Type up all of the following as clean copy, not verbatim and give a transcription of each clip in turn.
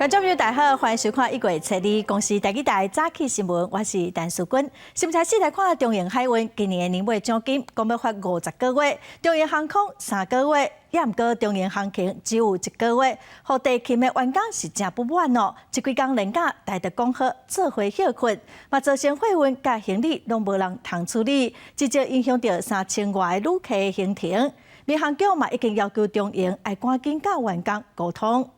觀眾朋友大家好，歡迎收看1月初二公視台語台早起新聞，我是陳淑君。新聞開始來看長榮海運今年的年尾獎金，講欲發50個月，長榮航空3個月，也毋過長榮航空只有一個月，予地勤的員工是誠不滿哦。這幾工連假大家講好做伙歇睏，嘛造成貨運佮行李攏無人通處理，直接影響著3000外個旅客的行程。民航局嘛已經要求長榮愛趕緊佮員工溝通。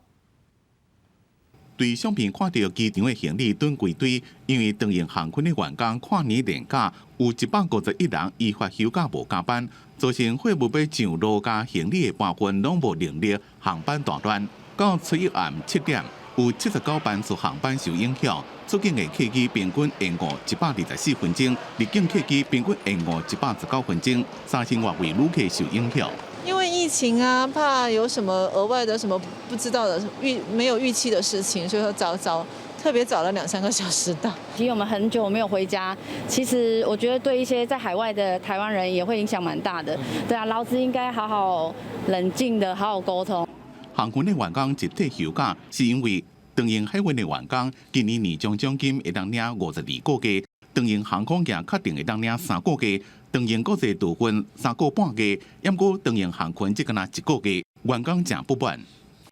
對相片看著機場的行李囤規堆，因為長榮航空的員工跨年連假有151人依法休假無加班，造成貨物欲上路佮行李的搬運攏無能力，航班大亂。到初一暗7點，有79班次航班受影響，出境的客機平均延誤124分鐘，入境客機平均延誤119分鐘，3000外位旅客受影響。因為疫情啊，怕有什麼額外的什麼不知道的預沒有預期的事情，所以說早早特別早了兩三個小時到。其實我們很久沒有回家，其實我覺得對一些在海外的台灣人也會影響蠻大的。對啊，勞資應該好好冷靜的好好溝通。航空的員工集體休假，是因為長榮海運的員工今年年終獎金會當領52個月，長榮航空業確定會當領3個月。長榮國際渡運3個半月，毋過長榮航空只敢若一個月，員工誠不滿。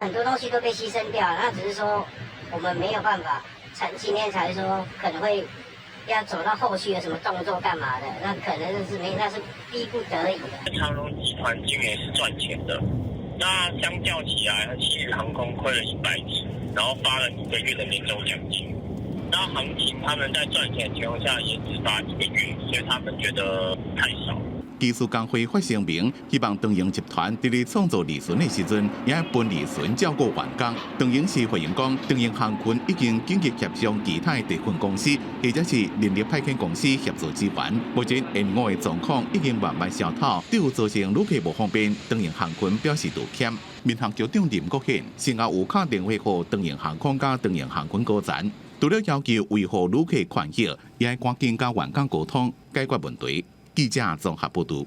很多東西都被犧牲掉，那只是說我們沒有辦法，才今天才說可能會要走到後續有什麼動作幹嘛的，那可能是沒，那是逼不得已的。長榮集團今年是賺錢的，那相較起來，星宇航空虧了100億，然後發了一個月的年終獎金。那航勤他們在賺錢的情況下，也只發一個月，所以他們覺得太少。技師工會發聲明，希望長榮集團佇咧創造利潤的時陣，也分利潤照顧員工。長榮是回應講，長榮航空已經緊急協商其他的地勤公司或者是人力派遣公司協助支援。目前延誤的狀況已經慢慢消透，對有造成旅客無方便，長榮航空表示道歉。民航局長林國憲先後有敲電話予長榮航空佮長榮航空高層，除了要求維護旅客權益，也愛趕緊佮員工溝通解決問題。記者綜合報導。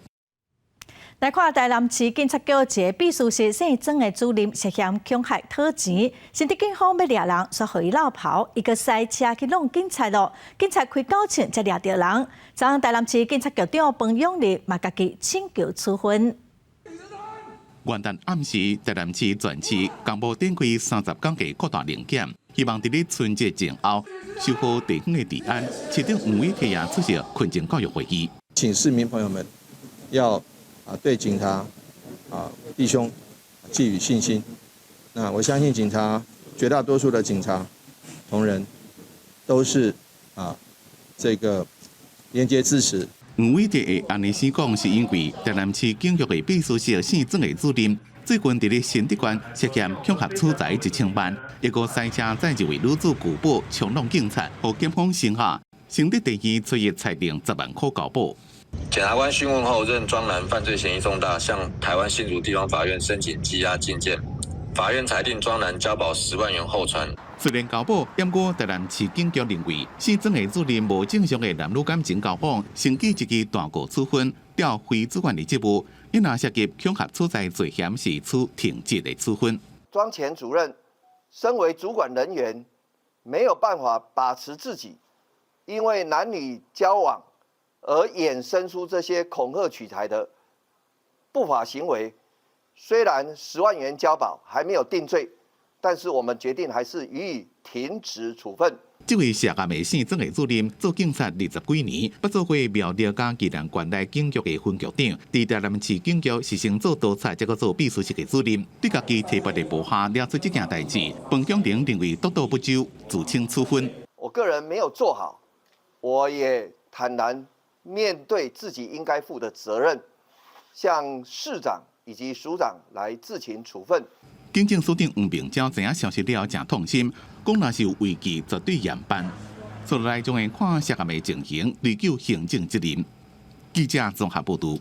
來看台南市警察局一個秘書室姓莊的主任涉嫌恐嚇討錢，新竹警方欲掠人，煞予伊落跑，伊閣駛車去挵警察囉，警察開狗槍才掠著人。昨昏台南市警察局長彭永立嘛家己請求處分。元旦暗時，台南市全市公布展開30工的擴大臨檢，希望佇咧春節前後修復地方的治安。市長黃偉哲也出席群眾教育會議，請市民朋友們要對警察弟兄寄予信心。那我相信警察絕大多數的警察同仁都是這個廉潔自持。黃偉哲會按呢生講，是因為台南市警局的秘書室姓莊的主任，最近佇咧新竹縣涉嫌恐嚇取財1000萬，抑閣駛車載一位女子拒保衝挵警察，予檢方審下，新竹地院初一裁定10萬塊交保。檢察官訊問後，認莊男犯罪嫌疑重大，向台灣新竹地方法院申請羈押禁見。法院裁定莊男交保10萬元候傳。雖然交保，毋過台南市警局認為，姓莊的主任無正常的男女感情交往，先記一支大過處分，調非主管的職務。伊若涉及恐嚇取財罪嫌，是處停職的處分。莊前主任身為主管人員，沒有辦法把持自己，因為男女交往而衍生出這些恐嚇取財的不法行為。雖然10萬元交保還沒有定罪，但是我們決定還是予以停職處分。這位涉案的姓莊的主任做警察20幾年，捌做過苗栗佮宜蘭縣內警局的分局長，佇台南市警局是先做督察，再閣做秘書室的主任。對家己提拔的部下惹出這件代誌，彭永玲認為督導不周，自請處分。我個人沒有做好，我也坦然面對自己應該負的責任，向市長以及署長來自請處分。警政署長黃明昭知影消息了後，誠痛心，講若是有違紀，絕對嚴辦。接落來將會看涉案的情形，追究行政責任。記者綜合報導。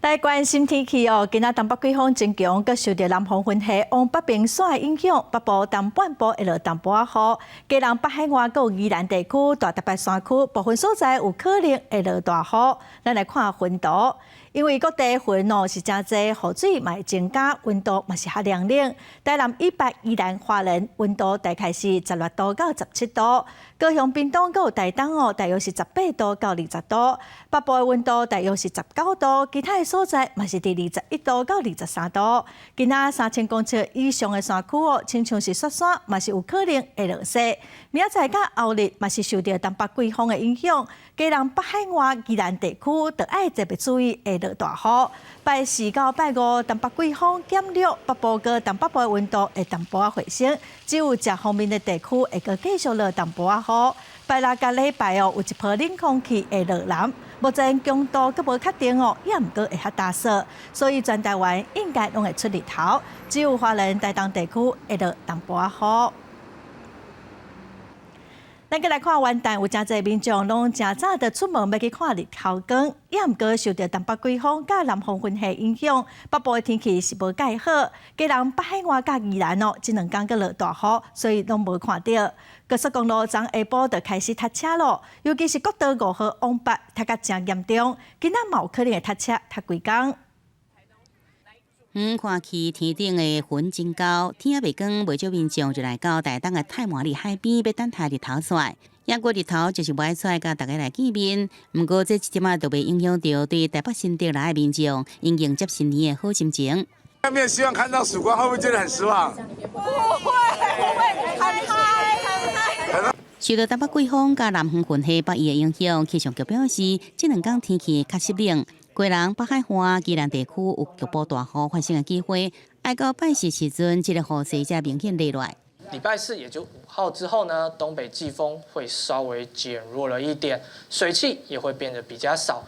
來關心天氣哦，今仔東北季風增強，閣受著南方雲系往北邊徙的影響，北部東半部會落淡薄仔雨。基隆北海岸閣有宜蘭地區、大台北山區部分所在有可能會落大雨。咱來看雲圖，因為各地雲哦是誠濟，雨水嘛會增加，溫度嘛是較涼冷。台南以北、宜蘭花蓮溫度大概是16度到17度，高雄屏東閣有台東哦，大約是18度到20度，北部的溫度大約是19度，其他的所在嘛是佇21度到23度。今仔3000公尺以上的山區哦，親像是雪山，嘛是有可能會落雪。明仔載佮後日嘛是受著東北季風的影響，基隆北海岸、宜蘭地區著愛特別注意會落大雨。拜四到拜五，東北季風減弱，北部佮東北部的溫度會淡薄仔回升，只有食鋒面的地區會閣繼續落淡薄仔雨。拜六佮禮拜哦，有一波冷空氣會落南，目前強度閣無確定哦，猶毋過會較焦燥，所以全台灣應該攏會出日頭，只有花蓮、台東地區會落淡薄仔雨。咱閣來看元旦，有誠濟民眾攏誠早就出門欲去看日頭光，猶毋過受著東北季風佮南方雲系影響，北部的天氣是無蓋好。基隆北海岸佮宜蘭哦，這兩工閣落大雨，所以攏無看著。高速公路昨下晡就開始塞車咯，尤其是國道5號往北塞甲誠嚴重，今仔嘛有可能會塞車塞規工。遠看去，天頂的雲真厚，天猶未光，袂少民眾就來到台東的太麻里海邊，欲等待日頭出來。猶過日頭就是無愛出來，佮大家來見面。毋過這一點仔都袂影響著對台北新竹來的民眾，𪜶迎接新年的好心情。外面希望看到曙光，會不會覺得很失望？不會，不會，很嗨，很嗨。受到東北季風佮南方雲系北移的影響，氣象局表示，這兩工天氣較濕冷。基隆北海岸、宜蘭地區有局部大雨發生的機會，愛到拜四時陣，這個雨勢才明顯落來。禮拜四也就5號之後呢，東北季風會稍微減弱了一點，水汽也會變得比較少。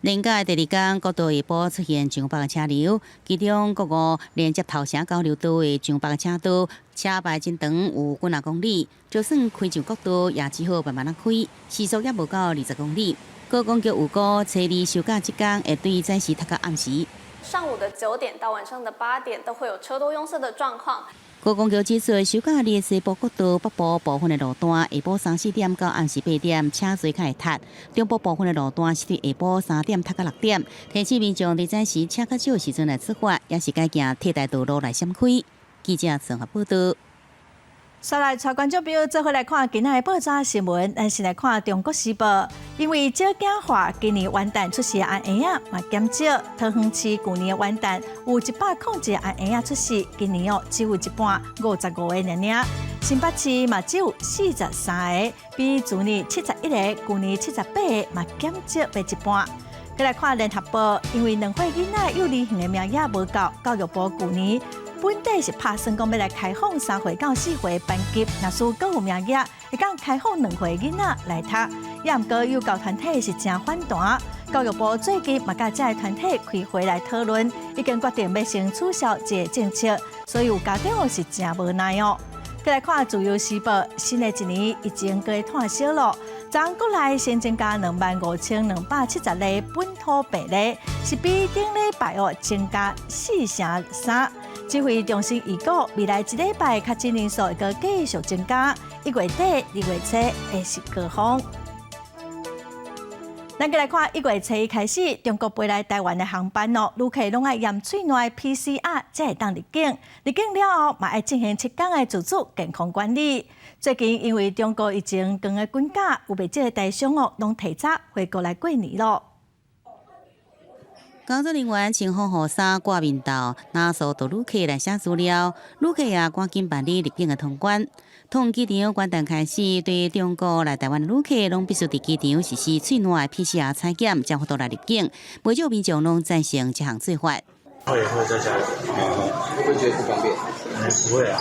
連假的第二工，國道下晡出現上百个車流，其中國五連接頭城交流道的上百个車道，車排真長有幾若公里。就算開上國道，也只好慢慢仔開，時速也無到20公里。高公局預估，初二收假這工會對早時塞到暗時。上午的9點到晚上的8點都會有車多擁塞的狀況。高公局指出，收假日西部國道北部部分的路段，下晡三四點到暗時8點車濟較會塞；中部部分的路段是對下晡3點塞到6點。提醒民眾佇早時車較少時陣來出發，抑是改行替代道路來閃開。記者綜合報道。煞來帶觀眾朋友做伙來看今仔的報紙新聞，咱先來看《中國時報》，因為少子化，今年元旦出世的嬰仔嘛減少。桃園市舊年的元旦有101個嬰仔出世，今年哦只有一半，55個爾爾。新北市嘛只有43個，比去年71個，舊年78個嘛減少欲一半。閣來看《聯合報》，因為兩歲囡仔幼兒園的名額無夠，教育部舊年本底是拍算講欲來開放3歲到4歲班級，若是閣有名額，會當開放2歲囡仔來讀。猶毋過幼教團體是誠反彈，教育部最近嘛佮這个團體開會來討論，已經決定欲先取消這个政策，所以有家長是誠無奈哦。閣來看《自由時報》，新的一年疫情閣咧湠燒咯，昨國內新增加25,270例本土病例，是比頂禮拜哦增加4成3。指揮中心預估，未來一禮拜確診人數會閣繼續增加，1月底、2月初會是高峰。咱閣來看1月初一開始，中國飛來台灣的航班哦，旅客攏愛驗喙內 PCR 才會當入境。入境了後，嘛愛進行7天的自主健康管理。最近因為中國疫情扛的滾價，有袂少的台商哦，攏提早回國來過年咯。工作人員穿防護衫掛面罩，拿疏導旅客來寫資料，旅客也趕緊辦理入境的通關。桃園機場元旦開始，對中國來台灣旅客，攏必須佇機場實施喙內 PCR 採檢，才有法度來入境。袂少民眾攏贊成這項做法。會會在家裡，會不會覺得不方便？不會啊。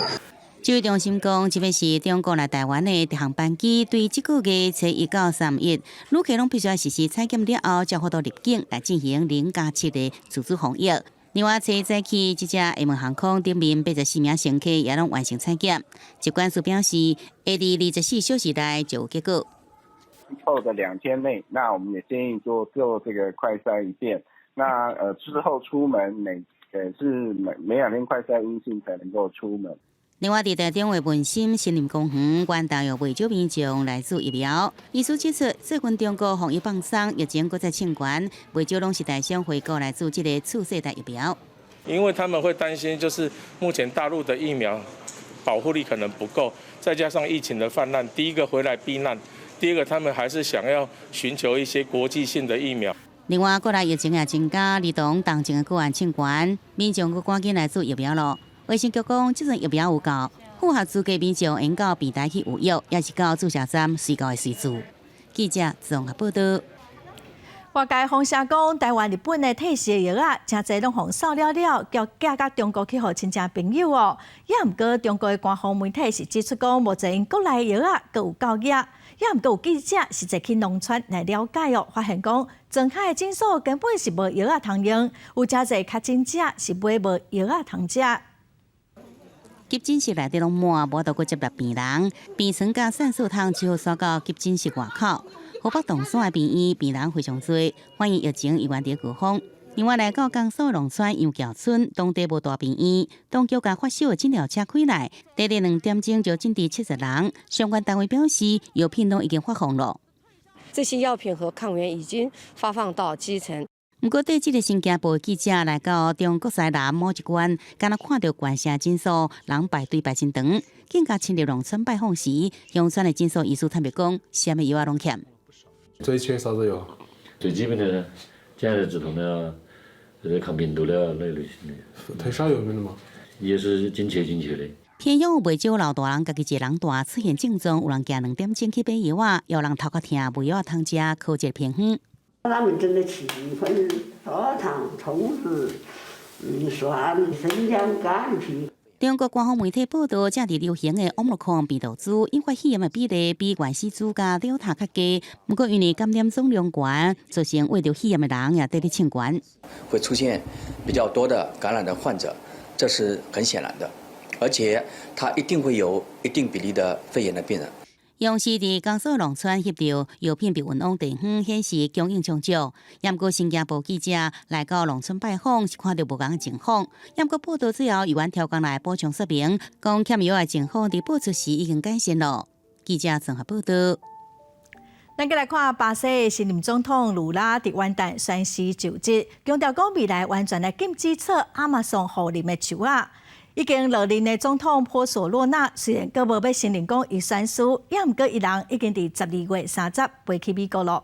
指揮中心講，這擺是中國來台灣的直航班機，對這個月初一到31，旅客攏必須愛實施採檢了後，才有法度入境來進行0+7的自主防疫。另外，初一早起，這隻廈門航空頂面84名乘客也攏完成採檢。疾管署表示，會佇24小時內就有結果。後的2天內，那我們也建議做做這個快篩一遍。那之後出門每是每每2天快篩陰性才能夠出門。另外，佇台中的文心森林公園，元旦有袂少民眾來注疫苗。醫師指出，最近中國防疫放鬆，疫情閣再衝懸，袂少攏是台商回國來注這个次世代疫苗。因為他們會擔心，就是目前大陸的疫苗保護力可能不夠，再加上疫情的泛濫，第一個回來避難，第二個他們還是想要尋求一些國際性的疫苗。另外，國內疫情也增加，兒童重症的個案衝懸，民眾閣趕緊來注疫苗囉。衛生局講，這陣疫苗有夠，符合資格民眾應到平台去預約，抑是到注射站隨到會隨注。記者綜合報道。外界風聲講，台灣、日本的退燒藥仔，誠濟攏予人掃了了，叫寄到中國去予親戚朋友哦。也毋過，中國的官方媒體是指出講，目前國內藥仔閣有夠額。也毋過有記者實際去農村來了解哦，發現講，莊跤的診所根本是無藥仔通用，有誠濟確診者是買無藥仔通食。急診室內底攏滿，無法度閣接納病人，病床佮散水桶只好徙到急診室外口。河北銅山的病院病人非常濟，反映疫情猶原佇高峰。另外來到江蘇農村楊橋村，當地無大病院，當局共發燒的診療車開來，短短2點鐘就診治70人。相關單位表示，藥品攏已經發放了。這些藥品和抗原已經發放到基層。毋過，綴這个新京報記者來到中國西南某一關，敢若看著縣城診所人排隊排真長，更加深入農村拜訪時，鄉村的診所醫師坦白講，啥物藥仔攏欠。最缺啥子藥？最基本的解熱止痛的，這個抗病毒的那類型的。退燒藥沒得嗎？也是緊缺緊缺的。偏鄉有袂少老大人，家己一个人蹛，出現症狀，有人行2點鐘去買藥仔，有人頭殼疼，無藥仔通食，開一个偏方。他們真的七粉、砂糖、蔥子、蒜、生薑、柑皮。中國官方媒體報道，正佇流行的奧密克戎病毒株引發肺炎的比例比原始株佮德爾塔較低。毋過，因為感染總量懸，造成患著肺炎的人也佇咧衝懸。會出現比較多的感染的患者，這是很顯然的，而且他一定會有一定比例的肺炎的病人。央視佇江蘇農村翕著藥品被運往地方，顯示供應充足。毋過新京報記者來到農村拜訪，是看著無仝的情況。毋過報道最後，猶原調工來補充說明，講欠藥的情況佇報出時已經改善了。記者綜合報道。咱閣來看巴西的新任總統盧拉佇元旦宣誓就職，強調講未來完全來禁止採亞馬遜雨林的樹仔。已經落任的總統波索洛納雖然閣無欲承認講伊選輸，也毋過伊人已經佇12月30飛去美國囉。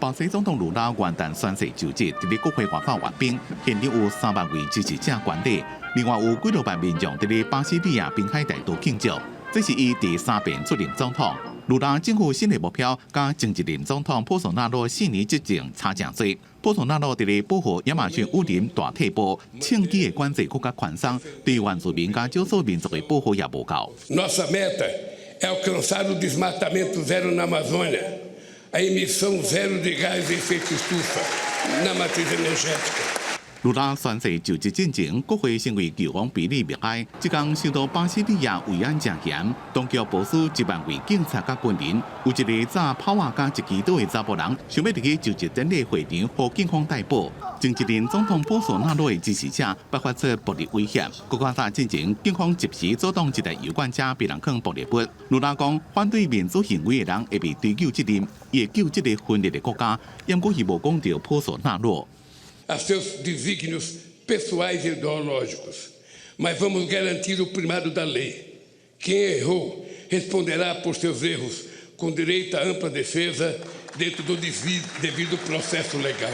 巴西總統盧拉元旦宣誓就職，佇咧國會外口閱兵，現場有3萬位支持者觀禮，另外有幾若萬民眾佇咧巴西利亞濱海大道慶祝。這是伊第三遍出任總統。盧拉政府新的目標，佮前一任總統波索納羅4年執政差誠濟。波索納羅佇咧保護亞馬遜雨林大退步，銃擊的管制閣較寬鬆，對原住民佮少數民族的保護也無夠。 Nossa meta é alcançar o desmatamento zero na Amazônia, a emissão zero de gás de efeito estufa na matriz energética. 盧拉宣誓就職進前，國會先為救亡比例默哀。這工首都巴西利亞維安誠嚴，當局部署1萬位警察佮軍人。有一个紮炮仔佮一支刀的查埔人，想欲入去就職典禮會場，予警方逮捕。前一任總統波索納羅的支持者，爆發出暴力威脅。閣較早進前，警方及時阻擋一台油罐車被人囥暴力物。盧拉講，反對民主行為的人會被追究責任，伊會救這个分裂的國家。毋過伊無講著波索納羅。 A seus desígnios pessoais e ideológicos, mas vamos garantir o primado da lei. Quem errou responderá por seus erros com direito à ampla defesa dentro do devido processo legal.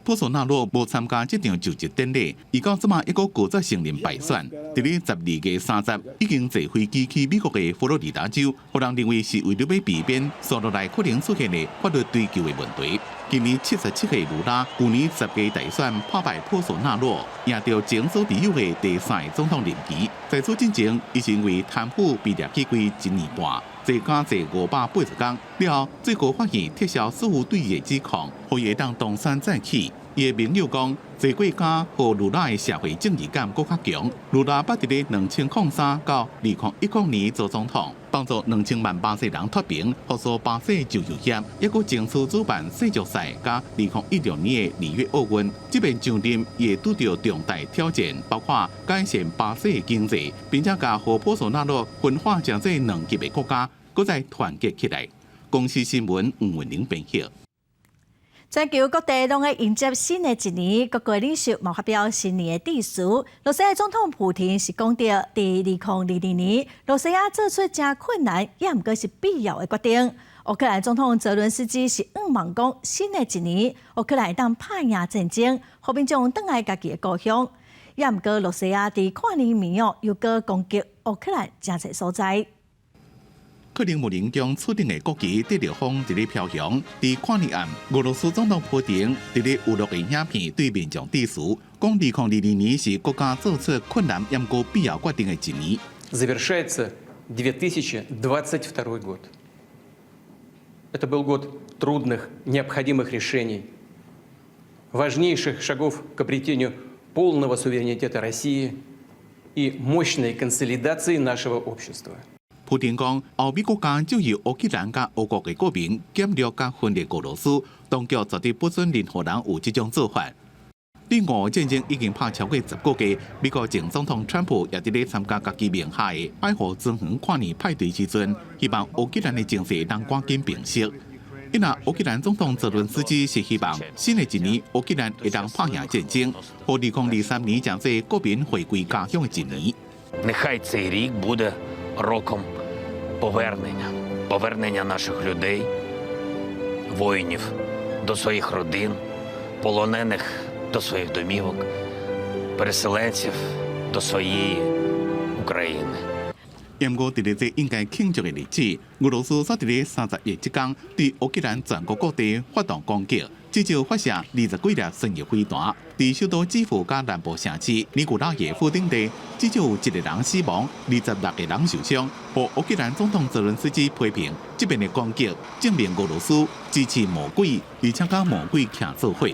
波索納羅無參加這場就職典禮，伊到這馬猶閣拒絕承認敗選。佇咧12月30，已經坐飛機去美國的佛羅里達州，予人認為是為著欲避免紲落來可能出現的法律追究的問題。今年77歲盧拉，舊年10月大選破敗波索納羅，贏著前所未有的第三個總統任期。在此進前，伊是因為貪腐被掠去關一年半，坐監坐580天，了後最高法院撤銷所有對伊的指控，予伊會當東山再起。伊的盟友講，濟國家予盧拉的社會正義感閣較強。盧拉捌佇咧2003到2010年做總統，幫助2000萬巴西人脫貧，復甦巴西就業業，抑閣爭取主辦世足賽佮2016年的里約奧運。這遍上任伊會拄著重大挑戰，包括改善巴西的經濟，並且共予波索納洛分化成這兩極的國家，閣再團結起來。公視新聞吳文玲編譯。全球各地攏咧迎接新的一年，各國領袖嘛發表新年的致辭。羅西亞總統普廷是講著，佇2022年，羅西亞做出誠困難，也毋過是必要的決定。烏克蘭總統澤倫斯基是向望講，新的一年，烏克蘭會當拍贏戰爭，予民眾轉來家己的故鄉。也毋過羅西亞佇跨年暝哦，又閣攻擊烏克蘭誠濟所在。克里姆林宮厝頂的國旗對著風佇咧飄揚。佇跨年暗，俄羅斯總統普廷佇咧有錄的影片對民眾致辭，講2022年是國家做出困難猶閣必要決定的一年。 Завершается 2022 год. Это был год трудных, необходимых решений, важнейших шагов к обретению полного суверенитета России и мощной консолидации нашего общества. 普廷講，歐美國家就由烏克蘭佮烏國的國民檢掠佮分裂俄羅斯，當局絕對不准任何人有這種做法。對俄戰爭已經拍超過10個月，美國前總統川普也佇咧參加家己名下的愛湖莊園跨年派對時陣，希望烏克蘭的情勢能趕緊平息。伊若烏克蘭總統澤倫斯基是希望新的一年烏克蘭會當拍贏戰爭，予2023年成做國民回歸家鄉的一年。 Нехай цей рік буде роком повернення, повернення наших людей, воїнів до своїх родин, полонених до своїх домівок, переселенців до своєї України. 毋過，佇咧這應該慶祝的日子，俄羅斯煞佇咧31這工對烏克蘭全國各地發動攻擊，至少發射20幾粒巡弋飛彈。佇首都基輔佮南部城市尼古拉耶夫等地，至少有一個人死亡，26個人受傷。予烏克蘭總統澤倫斯基批評，這遍的攻擊證明俄羅斯支持魔鬼，而且佮魔鬼徛做伙。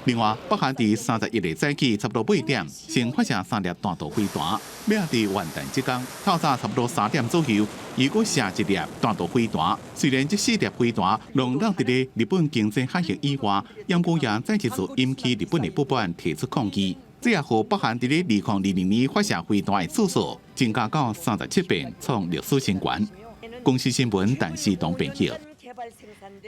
另外，北韓佇31日早起差不多8點，先發射三粒彈道飛彈，尾仔佇元旦這工透早差不多3點左右，又閣射一粒彈道飛彈。雖然這四粒飛彈攏落佇咧日本經濟海域以外，毋過也再一次引起日本的不滿，提出抗議。這也予北韓佇咧2022年發射飛彈的次數增加到37遍，創歷史新高。公視新聞，陳思東編譯。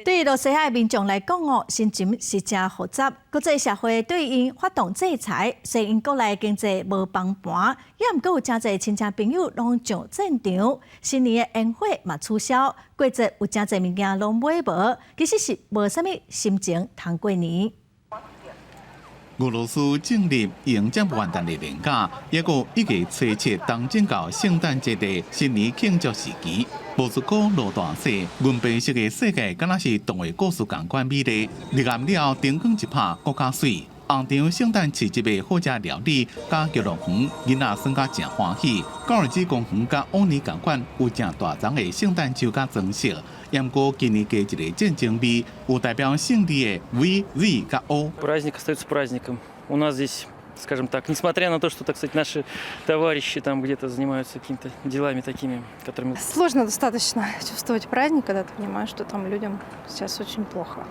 對羅西亞的民眾來講哦，心情是誠複雜。國際社會對𪜶發動制裁，雖然國內經濟無崩盤，也毋過有誠濟親戚朋友攏上戰場。新年的煙火嘛取消，過節有誠濟物件攏買無，其實是無啥物心情通過年。俄羅斯正日迎接元旦的連假，抑閣1月初7當正到聖誕節的新年慶祝時期。莫斯科落大雪，銀白色的世界敢若是動畫故事仝款美麗。入暗了後，燈光一拍，閣較媠。紅場聖誕市集的好食料理，佮遊樂園，囡仔耍甲誠歡喜。高爾基公園佮往年仝款有誠大叢的聖誕樹佮裝飾。毋過今年加一個戰爭味，有代表勝利的 V、Z 佮 O。 Праздник остается праздником. У нас здесь, скажем так, несмотря на то, что, так сказать, наши товарищи там где-то занимаются какими-то делами такими, которыми. Сложно достаточно чувствовать праздник, когда ты понимаешь, что там людям сейчас очень плохо.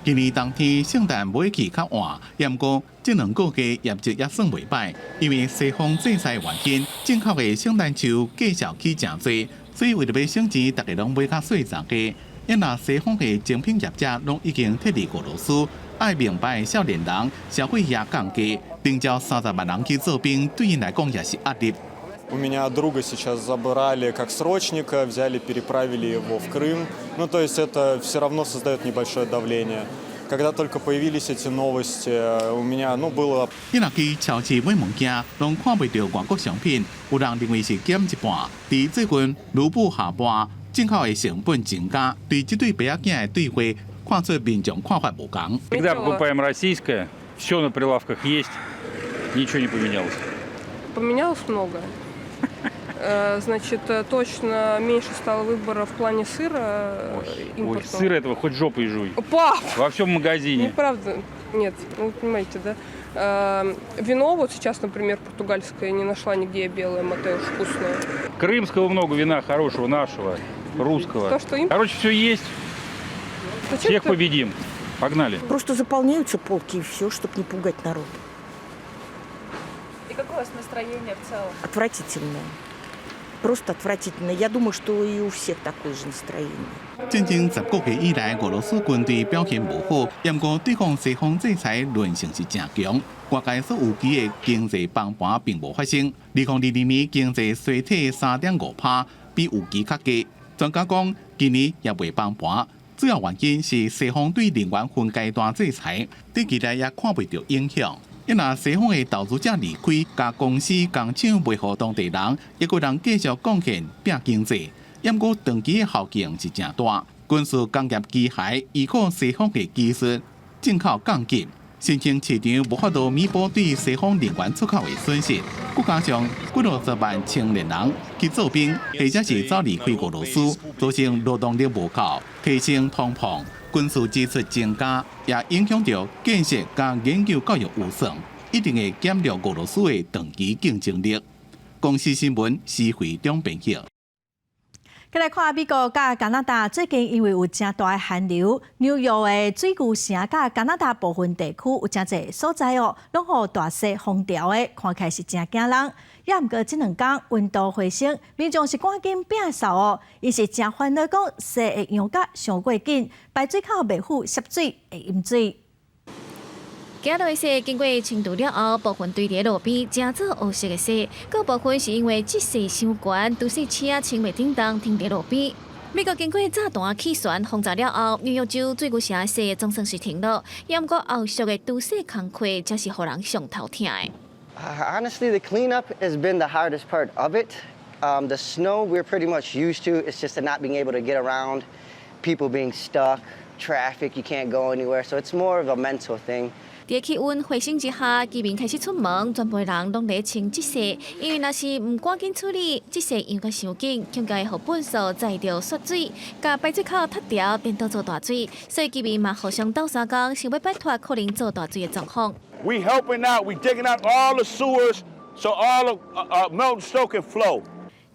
今年冬天聖誕買去較晚，毋過這2個月業績也算袂䆀，因為西方制裁原因，進口的聖誕樹價數起誠濟，所以為著欲省錢，大家攏買較細欉的。因若西方的精品業者攏已經撤離俄羅斯，愛明白的少年人消費也降低，徵召30萬人去做兵，對𪜶來講也是壓力。 У меня друга сейчас забрали как срочника, взяли, переправили его в Крым. Ну, то есть это все равно создает небольшое давление. Когда только появились эти новости, у меня, ну, было. 你若去超市買物件，攏看袂著外國商品，有人認為是減一半。佇最近盧布下跌，進口的成本增加，對這對爸仔囝的對話，看出民眾看法無仝。 Всегда покупаем российское, все на прилавках есть, ничего не поменялось. Поменялось многое. Значит, точно меньше стало выбора в плане сыра Ой, импортного. Сыр этого хоть жопой жуй. Пап! Во всем магазине. Неправда. Нет, ну вы понимаете, да? Вино вот сейчас, например, португальское, не нашла нигде белое, Матеуш, вкусное. Крымского много вина хорошего, нашего, русского. То, что им- Короче, все есть. Зачем Всех ты- победим. Погнали. Просто заполняются полки, и все, чтобы не пугать народ. И какое у вас настроение в целом? Отвратительное. Просто отвратительное. Я думаю, что и у всех такое же настроение. 戰爭10個月以來，俄羅斯軍隊表現無好，毋過對抗西方制裁韌性是誠強。外界所預期的經濟崩盤並無發生。2022年經濟衰退3.5%，比預期較低。專家講，今年也袂崩盤，主要原因是西方對能源分階段制裁，短期內也看袂著影響。一若西方的投資者離開，共公司工廠賣予當地人，抑閣人繼續貢獻拼經濟。毋過長期的效應是誠大。軍事工業機械依靠西方的技術進口降級，新興市場無法度彌補對西方能源出口的損失。閣加上幾落十萬青年人去做兵，或者是走離開俄羅斯，造成勞動力無夠，提升通膨，軍事支出增加，也影響著建設佮研究教育預算，一定會減弱俄羅斯的長期競爭力。公視新聞施惠中編輯。過來看美國佮加拿大最近因為有誠大的寒流，紐約的水牛城佮加拿大部分地區有誠濟所在哦，攏予大雪封牢的，看起來是誠驚人。也毋過這兩工溫度回升，民眾是趕緊摒掃哦，𪜶是誠煩惱講雪會溶甲傷過緊，排水口袂赴濕水會淹水。今日的雪經過清除了後，部分堆佇路邊，成做烏色的雪；閣部分是因為積雪傷懸，都市車清袂振動，停佇路邊。美國經過炸彈氣旋轟炸了後，紐約州水牛城的雪總算是停落，毋過後續的除雪工課才是予人上頭疼的。 Honestly, the cleanup has been the hardest part of it. The snow we're pretty much used to. It's just the not being able to get around, people being stuck, traffic, you can't go anywhere. So it's more of a mental thing. 佇氣溫回升之下，居民開始出門，全部人攏咧清積雪，因為若是毋趕緊處理，積雪溶甲傷緊，恐驚會予糞掃載著雪水，共排水口塞牢，顛倒做大水。所以居民嘛互相鬥相共，想欲擺脫可能做大水的狀況。 We helping out, we digging out all the sewers so all the melted snow can flow.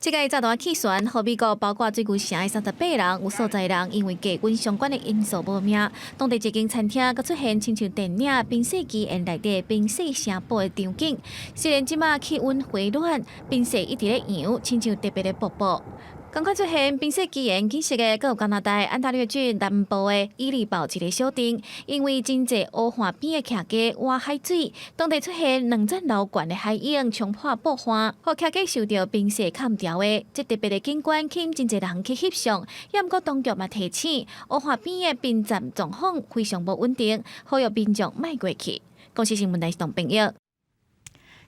這個炸彈氣旋，予美國包括水牛城的38人，有數十人因為低溫相關的因素無命。當地一間餐廳閣出現親像電影《冰雪奇緣》內底冰雪城堡的場景。雖然這馬氣溫回暖，冰雪一直咧溶，親像特別的瀑布。仝款出現冰雪奇緣景色的，閣有加拿大安大略郡南部的伊利堡一個小鎮，因為真濟烏岸邊的徛家挖海水，當地出現2層樓懸的海湧衝破瀑岸，予徛家受著冰雪崁牢的。這特別的景觀吸引真濟人去翕相，也毋過當局嘛提醒，烏岸邊的冰層狀況非常無穩定，呼籲民眾莫過去。公視新聞台董朋友。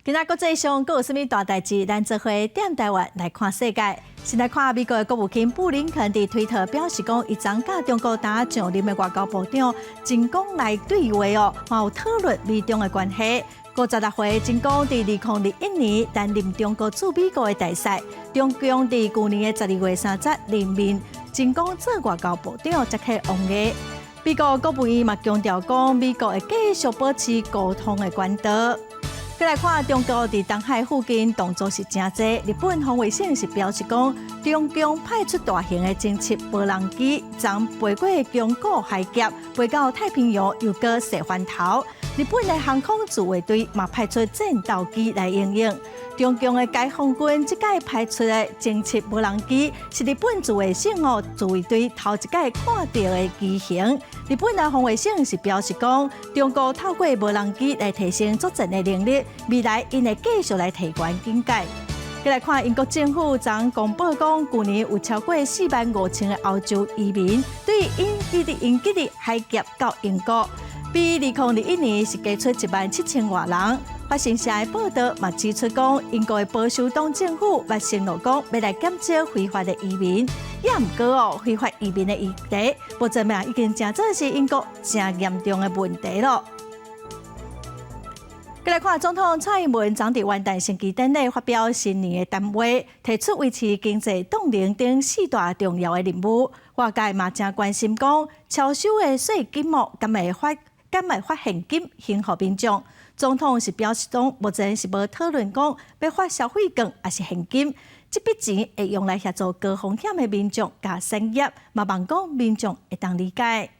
今仔國際上閣有啥物大代誌？咱做伙踮台灣來看世界。先來看美國的國務卿布林肯佇推特表示講，伊昨佮中國今上任的外交部長秦剛來對話哦，嘛有討論美中的關係。56歲秦剛佇2021年擔任中國駐美國的大使，中共佇舊年的12月30任命秦剛做外交部長，接替王毅。美國國務院嘛強調講，美國會繼續保持溝通的管道。過來看中國佇東海附近動作是誠濟，日本防衛省是表示講，中共派出大型的偵測無人機，昨飛過宮古海峽，飛到太平洋，又閣踅翻頭。日本的航空自衛隊嘛派出戰鬥機來應應。中共的解放軍這擺派出的偵測無人機，是日本自衛省哦自衛隊頭一擺看著的機型。日本的防衛省是表示講，中國透過無人機來提升作戰的能力，未來𪜶會繼續來提懸警戒。過來看英國政府昨公布講，舊年有超過4萬5千个歐洲移民對英吉利海峽到英國，比2021年是加出1萬7千外人。法新社的報道嘛指出講，英國的保守黨政府嘛承諾講，欲來減少非法的移民，也毋過哦，非法移民的議題，目前嘛已經成做是英國誠嚴重的問題囉。來看總統蔡英文昨佇元旦升旗典禮發表新年的談話，提出維持經濟動能等四大重要的任務。外界嘛誠關心講，超收的稅金目敢會發現金還予民眾？總統是表示講，目前是無討論講欲發消費券抑是現金，這筆錢會用來協助高風險的民眾佮產業，嘛望講民眾會當理解。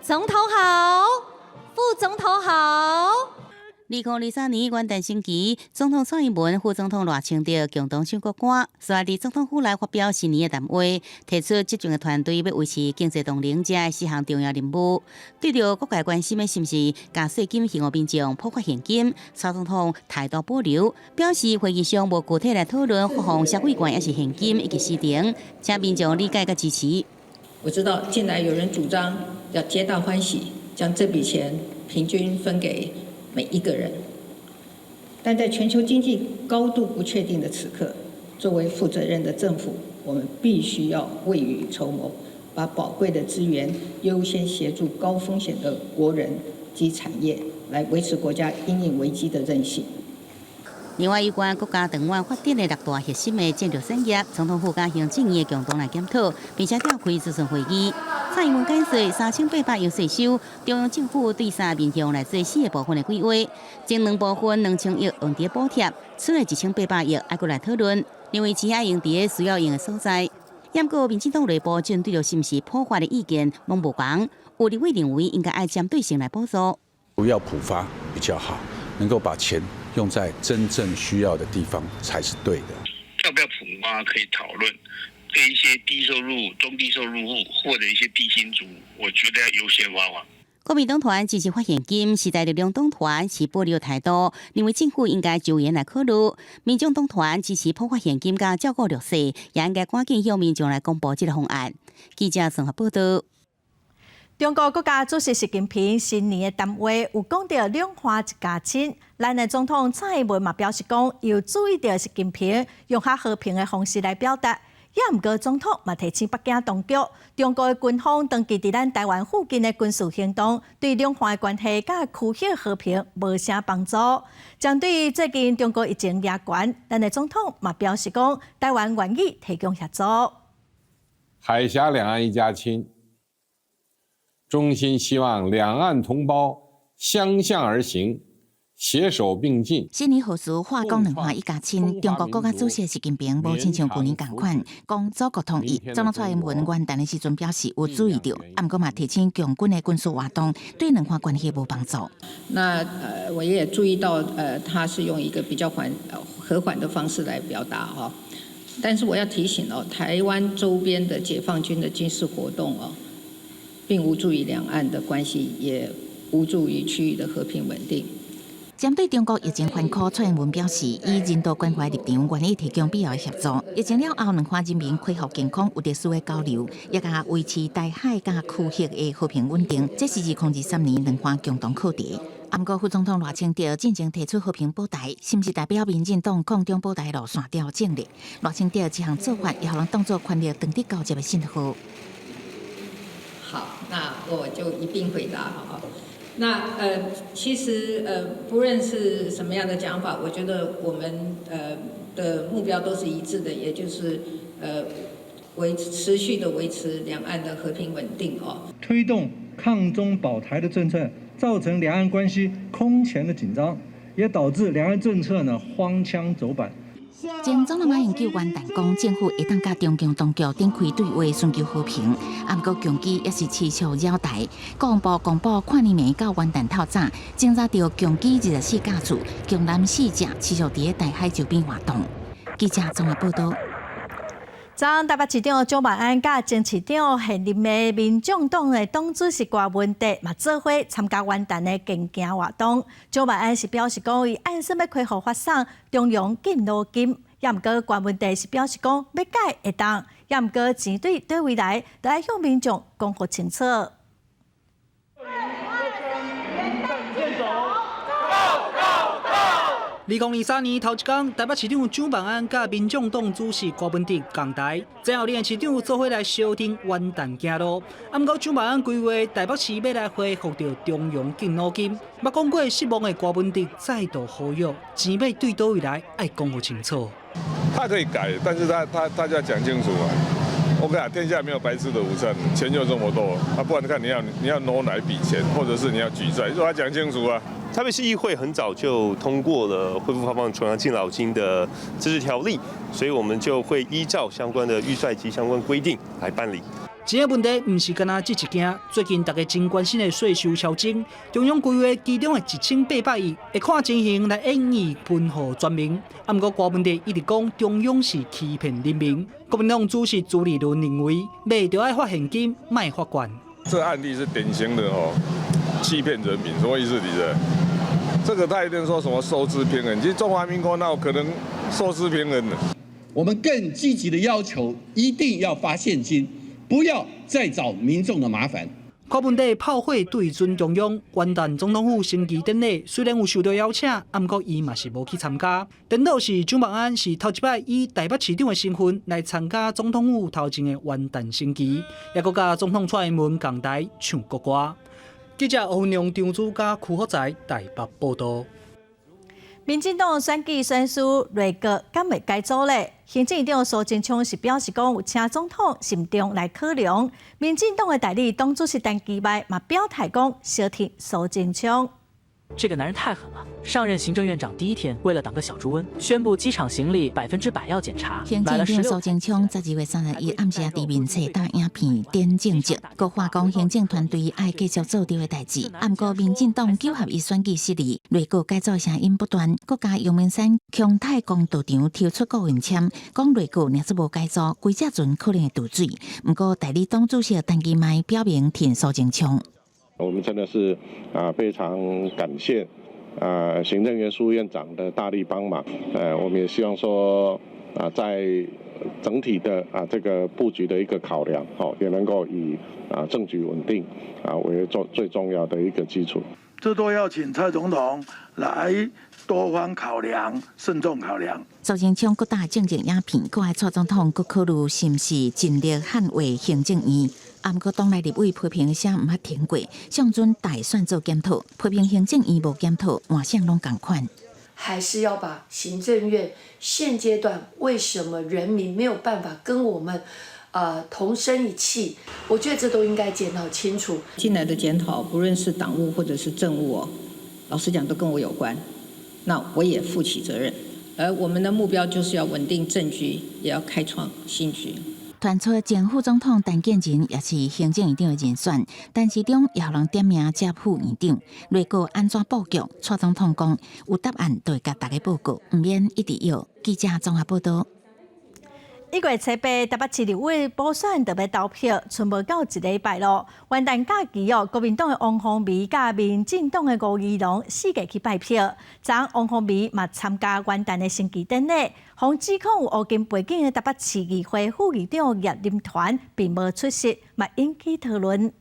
總統好，副總統好。2023年元旦升旗，總統蔡英文、副總統賴清德共同唱國歌，隨後佇總統府內發表新年的談話，提出執政的團隊欲維持經濟動能，這四項重要任務。對著各界關心的是毋是共稅金還予民眾普發現金，蔡總統態度保留，表示會議上無具體來討論發放消費券抑是現金以及時程，請民眾理解佮支持。我知道近來有人主張要皆大歡喜，將這筆錢平均分給每一個人，但在全球經濟高度不確定的此刻，作為負責任的政府，我們必須要未雨綢繆，把寶貴的資源優先協助高風險的國人及產業，來維持國家因應危機的韌性。另外，有關國家長遠發展的六大核心的戰略產業，總統府佮行政院共同來檢討，並且召開諮詢會議。蔡英文解說3800億稅收，中央政府對三面向來做四個部分的規劃，前兩部分2000億用佇補貼，剩的1800億愛閣來討論，認為錢愛用佇需要用的所在。毋過民進黨內部針對著是毋是普發的意見攏無仝，有立委認為應該愛針對性來補助，不要普發比較好，能夠把錢用在真正需要的地方才是對的。要不要普發可以討論，對一些低收入、中低收入戶或者一些低薪族，我覺得要優先發放。國民黨團支持發現金，時代力量黨團持保留態度，認為政府應該周延來考慮。民眾黨團支持普發現金佮照顧弱勢，也應該趕緊向民眾來公布這個方案。記者綜合報道。中國國家主席習近平新年的談話有講著兩岸一家親，咱的總統蔡英文嘛表示講，有注意著習近平用較和平的方式來表達。也毋過總統嘛提醒北京當局，中國的軍方長期佇咱台灣附近的軍事行動，對兩岸的關係佮區域和平無啥幫助。針對最近中國疫情嚴懸，咱的總統嘛表示講，台灣願意提供協助。海峽兩岸一家親。衷心希望兩岸同胞相向而行，攜手並進。新年賀詞話講兩岸一家親，中國國家主席習近平無親像舊年仝款，講祖國統一。總統蔡英文元旦的時陣表示有注意著，毋過嘛提醒共軍的軍事活動對兩岸關係無幫助。那我也注意到，他是用一個比較和緩的方式來表達哈。但是我要提醒哦，台灣周邊的解放軍的軍事活動哦，並無助於兩岸的關係，也無助於區域的和平穩定。針對中國疫情嚴苛，蔡英文表示，以人道關懷立場，願意提供必要的協助。疫情了後，兩岸人民恢復健康，有特殊的交流，也共維持台海佮區域的和平穩定。這是2023年兩岸共同課題。毋過副總統賴清德進前提出和平保台，是毋是代表民進黨抗中保台路線調整咧？賴清德這項做法，予人當作權力長佇交接的信號。好，那我就一併回答哈。那其實不論是什麼樣的講法，我覺得我們的目標都是一致的，也就是持續的維持兩岸的和平穩定哦。推動抗中保台的政策，造成兩岸關係空前的緊張，也導致兩岸政策呢荒腔走板。前總統馬英九元旦講，政府會當佮中共當局展開對話，尋求和平。毋過共機猶是持續擾台。國防部公布，跨年暝到元旦透早，偵查著共機24架次，共艦四隻持續佇台海周邊活動。記者綜合報道。昨台北市長蔣萬安佮前市長現任的民眾黨的黨主席柯文哲嘛做伙參加元旦的健行活動。蔣萬安是表示講，伊按算欲恢復發送中央敬老金，也毋過柯文哲是表示講欲改會當，也毋過錢對佗位來，都愛向民眾講予清楚。2023年頭一工，台北市長蔣萬安佮民眾黨主席柯文哲仝台，前後兩个市長做伙來相挺元旦行路。啊，毋過蔣萬安規劃台北市欲來恢復著長榮敬老金，捌講過失望的柯文哲再度呼籲，錢欲對佗位來，愛講予清楚。他可以改，但是他就要講清楚啊。OK 啊，天下沒有白吃的午餐，錢就這麼多，啊，不然看你要挪哪一筆錢，或者是你要舉債，說他講清楚啊。台北市議會很早就通過了恢復發放重陽敬老金的自治條例，所以我們就會依照相關的預算及相關規定來辦理。錢的問題毋是干焦這一件，最近大家真關心的稅收超徵，中央規劃其中的1800億，會看情形來演繹分予全民。啊，毋過柯文哲一直講中央是欺騙人民。國民黨主席朱立倫認為，欲著愛發現金，莫發券。這個案例是典型的哦，欺騙人民，什麼意思？你這？這個他一定說什麼收支平衡，其實中華民國哪有可能收支平衡的？我們更積極的要求，一定要發現金，不要再找民眾的麻煩。柯文哲炮火對準中央，元旦總統府升旗典禮雖然有受到邀請，啊，毋過伊嘛是無去參加。顛倒是蔣萬安是頭一擺以台北市長的身份來參加總統府頭前的元旦升旗，也閣佮總統蔡英文仝台唱國歌。記者歐良、張主嘉、邱福財台北報道。民進黨選舉選輸內閣敢會改組咧？行政院長蘇貞昌是表示講，有請總統慎重來考量。民進黨的代理黨主席陳其邁嘛表態講，相挺蘇貞昌。這個男人太狠了！上任行政院長第一天，為了擋個小豬瘟，宣布機場行李100%要檢查。行政院長蘇貞昌12月31暗時佇面冊搭影片點政績，閣話講行政團隊愛繼續做對的代誌。毋過民進黨九合一選舉失利，內閣改組聲音不斷。閣共陽明山姜太公道場抽出顧問籤，講內閣若是無改組，規隻船可能會墜水。毋過代理黨主席陳其邁表明挺蘇貞昌。我們真的是啊，非常感謝啊行政院蘇院長的大力幫忙。我們也希望說啊，在整體的啊這個布局的一個考量，哦，也能夠以啊政局穩定啊為最最重要的一個基礎。這都要請蔡總統來多方考量、慎重考量。蘇貞昌閣搭政治影片，閣愛蔡總統閣考慮是毋是盡力捍衛行政院。毋過黨內立委批評聲毋捌停過，上陣大選做檢討，批評行政院無檢討，換啥攏仝款。還是要把行政院現階段為什麼人民沒有辦法跟我們同聲一氣，我覺得這都應該檢討清楚。進來的檢討，不論是黨務或者是政務哦，老實講都跟我有關，那我也負起責任。而我們的目標就是要穩定政局，也要開創新局。傳出前副總統陳建仁也是行政院長的人選，陳時中也予人點名接副院長。內閣按怎布局？蔡總統講有答案就會共大家報告，毋免一直搖。記者綜合報道。 1月初8，台北市立委補選就欲投票，賰無夠一禮拜囉。元旦假期哦，國民黨的王鴻薇佮民進黨的吳怡農四界去拜票。昨王鴻薇嘛參加元旦的升旗典禮，予指控有烏金背景的台北市議會副議長葉林團並無出席，嘛引起討論。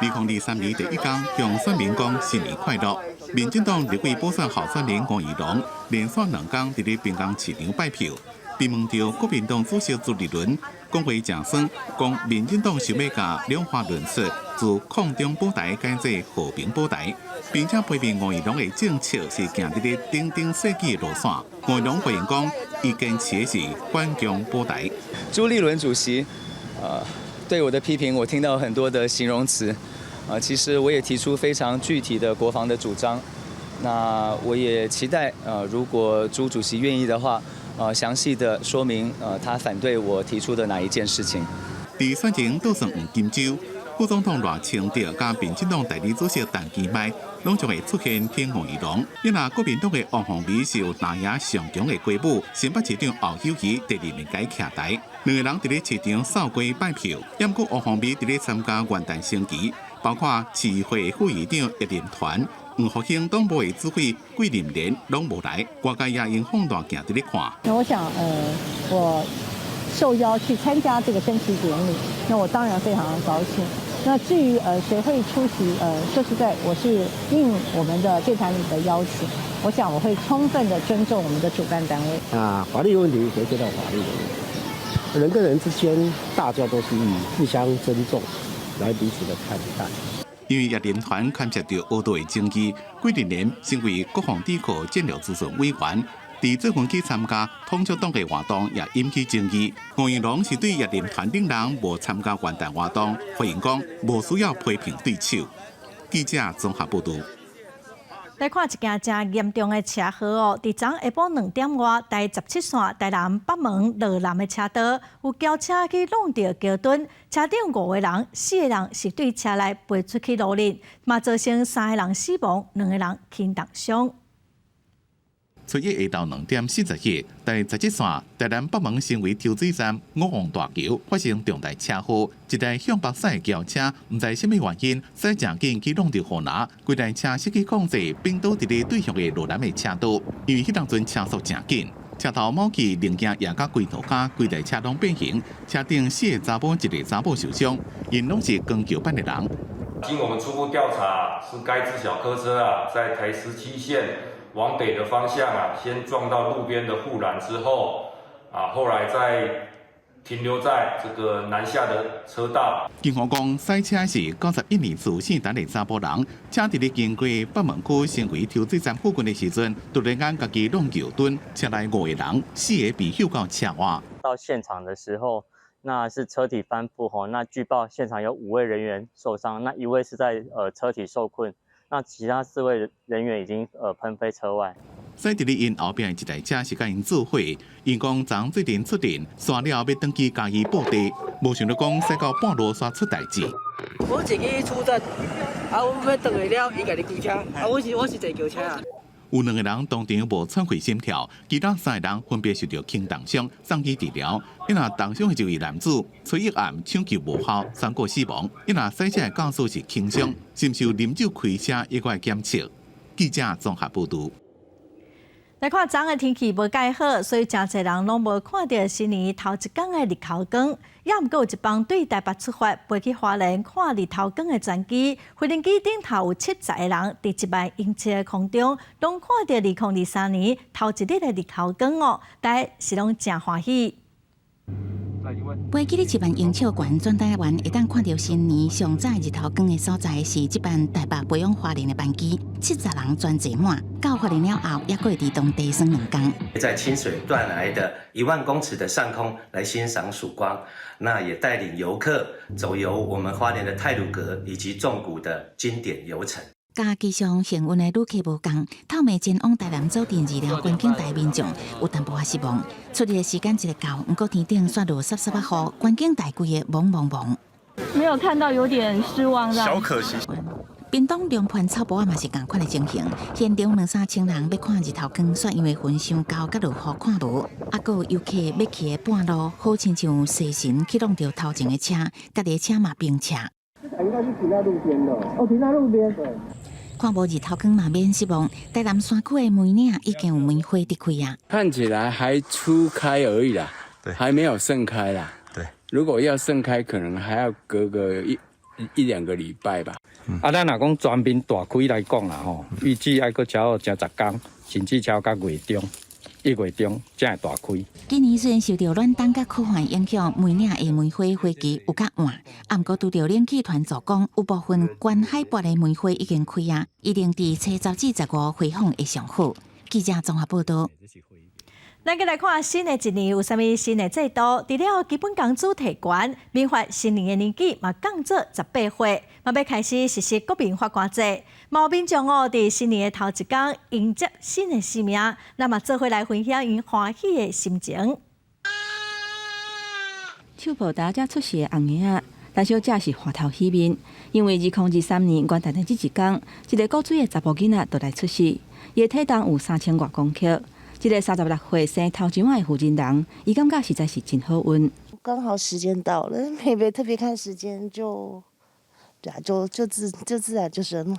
2023年第一工，向選民講新年快樂。民進黨立委補選候選人吳怡農連續兩工佇咧平岡市場拜票。被問著國民黨主席朱立倫講話誠酸，講民進黨想欲共兩岸論述自抗中保台改做和平保台，並且批評吳怡農的政策是行佇咧頂頂世紀的路線。吳怡農回應講，伊堅持的是反共保台。朱立倫主席，對我的批評，我聽到很多的形容詞，啊，其實我也提出非常具體的國防的主張。那我也期待，如果朱主席願意的話，詳細的說明，他反對我提出的哪一件事情。佇選前倒算黃金週，副總統賴清德佮民進黨代理主席陳其邁，攏將會出現挺吳怡農。因為國民黨的王鴻薇是有藍營上強的雞母，新北市長侯友宜第二名共徛台，兩个人佇咧市場掃街拜票。毋過王鴻薇佇咧參加元旦升旗，包括市議會副議長葉林團、黃復興黨部的主委桂林蓮攏無來，外界也用放大鏡佇咧看。那我想，我受邀去參加這個升旗典禮，那我當然非常的高興。那至於誰會出席，說實在，我是應我們的建團里的邀請，我想我會充分的尊重我們的主辦單位。啊，法律問題誰知道法律的問題？人跟人之間，大家都是以互相尊重來彼此的看待。因為葉林團牽涉著烏道的爭議，桂林年成為國防智庫戰略諮詢委員，佇做分去參加統促黨的活動，也引起爭議。吳怡農是對葉林團等人無參加元旦活動，回應講無需要批評對手。記者綜合報道。來看一件誠嚴重的車禍哦！佇昨下晡2點外，台17線台南北門羅南的車道，有轎車去挵著橋墩，車頂五個人，四個人是對車內飛出去路面，嘛造成三個人死亡，兩個人輕重傷。初一下晝2點41，台17線台南北門新圍抽水站五王大橋發生重大車禍，一台向北駛的轎車，毋知啥物原因，駛誠緊去挵著護欄，規台車失去控制，反倒佇咧對向的羅南的車道。因為彼當陣車速誠緊，車頭某去零件壓甲規塗跤，規台車攏變形，車頂四个查某一个查某受傷，𪜶攏是光橋班的人。經我們初步調查，是該支小客車啊，在台17線往北的方向啊，先撞到路邊的護欄之後，啊，後來再停留在這個南下的車道。警方講，駛車是91年次姓陳的查埔人，車佇咧經過北門區新圍抽水站附近的時陣，突然間家己挵橋墩，車內五個人，四個被救到車外。到現場的時候，那是車體翻覆吼，那據報現場有五位人員受傷，那一位是在車體受困。那其他四位人員已經噴飛車外。駛佇咧𪜶後壁的一台車是佮𪜶做伙，𪜶講昨做陣出陣，煞了後欲轉去嘉義布袋，無想著講駛到半路煞出代誌。我自己出陣，啊，我欲轉去了，伊家己開車，啊，我是坐轎車啊。有兩個人當場無喘氣心跳，其他三個人分別受著輕重傷，送去治療。伊若重傷的一位男子，初一暗搶救無效，宣告死亡。伊若駛車的駕駛是輕傷，是毋是有啉酒開車，猶閣愛檢測。記者綜合報導。來看昨的天氣無蓋好，所以誠濟人攏無看著新年頭一工的日頭光。也毋過有一班對台北出發，飛去花蓮看日頭光的專機，飛行機頂頭有70個人，佇1萬英尺的空中，攏看著2023年頭一日的日頭光哦，大家是攏誠歡喜。飛機佇1萬英尺懸，全台灣會當看著新年上早日頭光的所在是這班台北飛往花蓮的班機，70人全坐滿。到花蓮了後，猶閣會佇當地耍兩工。在清水斷崖的1萬公尺的上空來欣賞曙光，那也帶領遊客走遊我們花蓮的太魯閣以及縱谷的經典遊程。佮機上幸運的旅客無仝，透暝前往台南左鎮二寮觀景台民眾有淡薄仔失望。出日的時間一个到，毋過天頂煞落澀澀仔雨，觀景台規个濛濛濛。沒有看到，有點失望。小可惜。屏東龍盤草埔仔嘛是仝款的情形，現場兩三千人欲看日頭光，煞因為雲傷厚，佮落雨看無。啊，閣有遊客欲去的半路，好親像西神去挵著頭前的車，家己的車嘛冰車。應該是停在路邊的。哦，停在路邊。對。看無日頭光嘛免失望，台南山區的梅嶺已經有梅花佇開啊。看起來還初開而已啦，對，還沒有盛開啦。對，如果要盛開，可能還要隔個一兩個禮拜吧。啊，咱若講全面大開來講啦吼，預計愛閣超過10天，甚至超到月中，1月中才會大開。今年雖然受著暖冬佮苦旱影響，梅嶺的梅花花期有較晚，啊，毋過拄著冷氣團助攻，有部分懸海拔的梅花已經開啊，一定佇初十至十五花況會上好。記者綜合報導。咱閣來看新的一年有啥物新的制度？除了基本工資提懸，民法新年的年紀嘛降做18歲，嘛欲開始實施國民法官制。嘛有民眾哦，佇新年的頭一工迎接新的生命，咱嘛做伙來分享𪜶歡喜的心情。手抱埒才出世的紅嬰仔，陳小姐是歡頭喜面，因為2023年元旦的這一工，一个古錐的查埔囡仔就來出世，伊的體重有3000外公克。這个36歲生頭一碗的婦人人，伊感覺實在是真好運。剛好時間到了，沒特別看時間，就，對啊，就就自就自然就生了。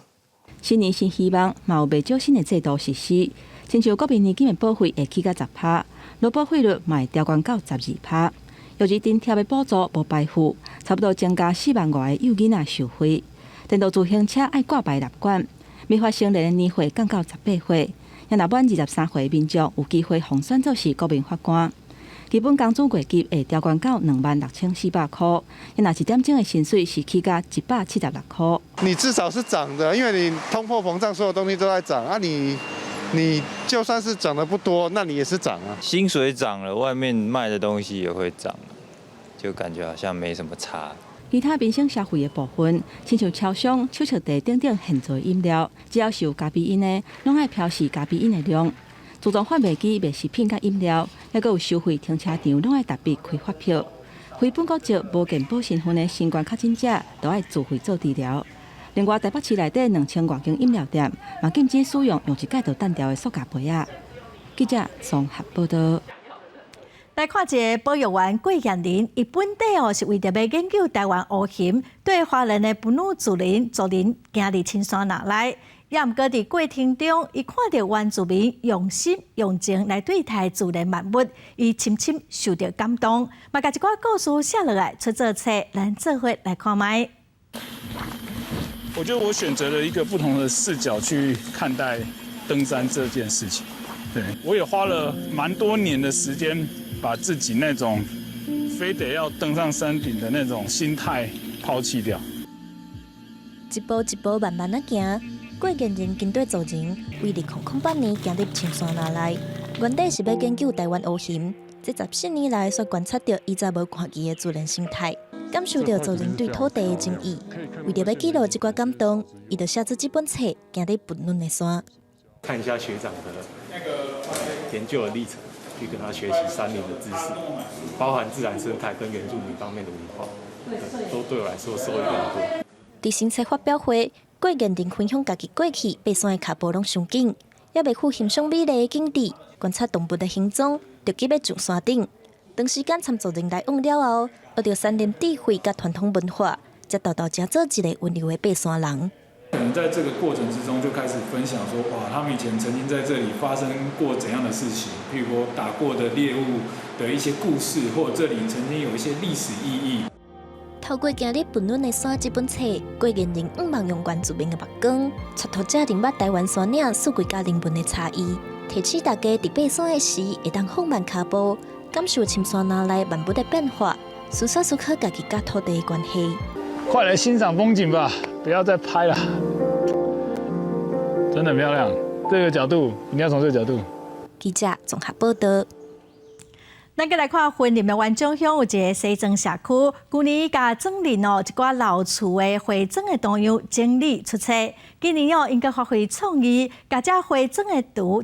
新年新希望，嘛有袂少新的制度實施，親像國民年金的保費會起到10趴，勞保費率嘛會調懸到12趴。育兒津貼的補助無白付，差不多增加4萬外个幼囡仔受惠。電動自行車愛掛牌納管，未發成年的年歲降到18歲，若滿23歲民眾有機會獲選做是國民法官。基本工資月給會調懸到26,400箍，若一點鐘的薪水是起價176箍。你至少是漲的，因為你通貨膨脹，所有東西都在漲啊你就算是漲得不多，那你也是漲啊。薪水漲了，外面賣的東西也會漲，就感覺好像沒什麼差。其他民生消費的部分，親像超商、手搖茶等等現做飲料，只要是有咖啡因的，攏愛標示咖啡因的量。自動販賣機賣食品佮飲料，抑閣有收費停車場，攏愛特別開發票。非本國籍無健保身份的新冠確診者，都愛自費做治療。另外，台北市內底2000外間飲料店，嘛禁止使用用一擺就擲掉的塑膠杯仔。記者綜合報道。來看一个保育員郭彥麟，伊本底哦是為著欲研究台灣烏熊，對花蓮的布努族人族人行入深山內，也毋過佇過程中，伊看著原住民用心用情來對待自然萬物，伊深深受著感動，嘛共一寡故事寫落來出做冊，咱做伙來看覓。我覺得我選擇了一個不同的視角去看待登山這件事情。對，我也花了蠻多年的時間，把自己那種非得要登上山頂的那種心態拋棄掉。一步一步慢慢仔行，郭彥仁跟綴族人，為2008年行入深山內。原底是欲研究台灣烏熊，這14年來所觀察著以前無看見的自然生態，感受著族人對土地的情意。為著欲記錄這寡感動，伊就寫出這本冊，行入布努的山。看一下學長的研究的歷程，去跟他學習山林的知識，包含自然生態跟原住民方面的文化，都對我來說受益良多。佇新冊發表會，郭彥仁分享家己過去爬山的跤步攏傷緊，猶未赴欣賞美麗的景致，觀察動物的行蹤，就急欲上山頂。長時間參族人來往了後，學著山林智慧佮傳統文化，才沓沓成做一个溫柔的爬山人。可能在這個過程之中就開始分享說，哇，他們以前曾經在這裡發生過怎樣的事情，譬如說打過的獵物的一些故事，或者這裡曾經有一些歷史意義。透過行入布努的山這本冊，郭彥仁向望用原住民的目光，帶讀者認捌台灣山嶺四季佮人文的差異，提醒大家佇爬山的時會當放慢跤步，感受深山內萬物的變化，思索思考家己佮土地的關係。快來欣賞風景吧，不要再拍了，真的很漂亮。這個角度一定要從這個角度。記者綜合報道。咱閣來看雲林的員松鄉有一个西庄社區，舊年共莊林哦一寡老厝的花妝的圖樣整理出冊。今年哦，𪜶閣發揮創意，共這花妝的圖